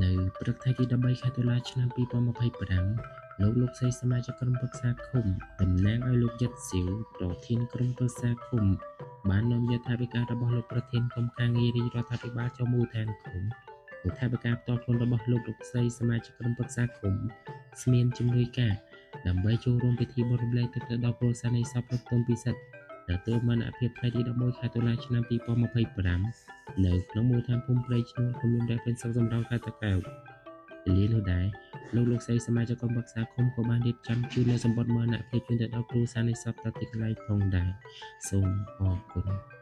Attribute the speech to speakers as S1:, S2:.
S1: នៅព្រឹកថ្ងៃទី13ខែតុលាឆ្នាំ2025លោកលោកស្រីសមាជិកក្រុមប្រឹក្សាឃុំតំណាងឲ្យលោកយិតស៊ីវប្រធានក្រុមប្រឹក្សាឃុំបាននាំយកថវិការបស់លោកប្រធានក្រុមការងាររាជរដ្ឋាភិបាលចុះមូលដ្ឋានឃុំនិងថវិកាផ្ទាល់ខ្លួនរបស់លោកលោកស្រីសមាជិកក្រុមប្រឹក្សាឃុំស្មានជំនួយការដើម្បីចូលរួមពិធីបុណ្យរំលែកទឹកទៅដល់គ្រួសារនៃសពលោកទុំពិសិដ្ឋទទួលមរណភាពថ្ងៃទី11ខែតុលាឆ្នាំ2025នៅក្នុងមូលដ្ឋានភូមិព្រៃឈ្នួលឃុំមានរះពេញស្រុកសំរោងខេត្តតាកែវ។ ពលានោះដែរលោកលោកស្រីសមាជិកក្រុមប្រឹក្សាឃុំក៏បានរៀបចំជូននូវសម្បត្តិមរណភាពជូនទៅដល់គ្រួសារនៃសពតទីកន្លែងផងដែរ។ សូមអរគុណ។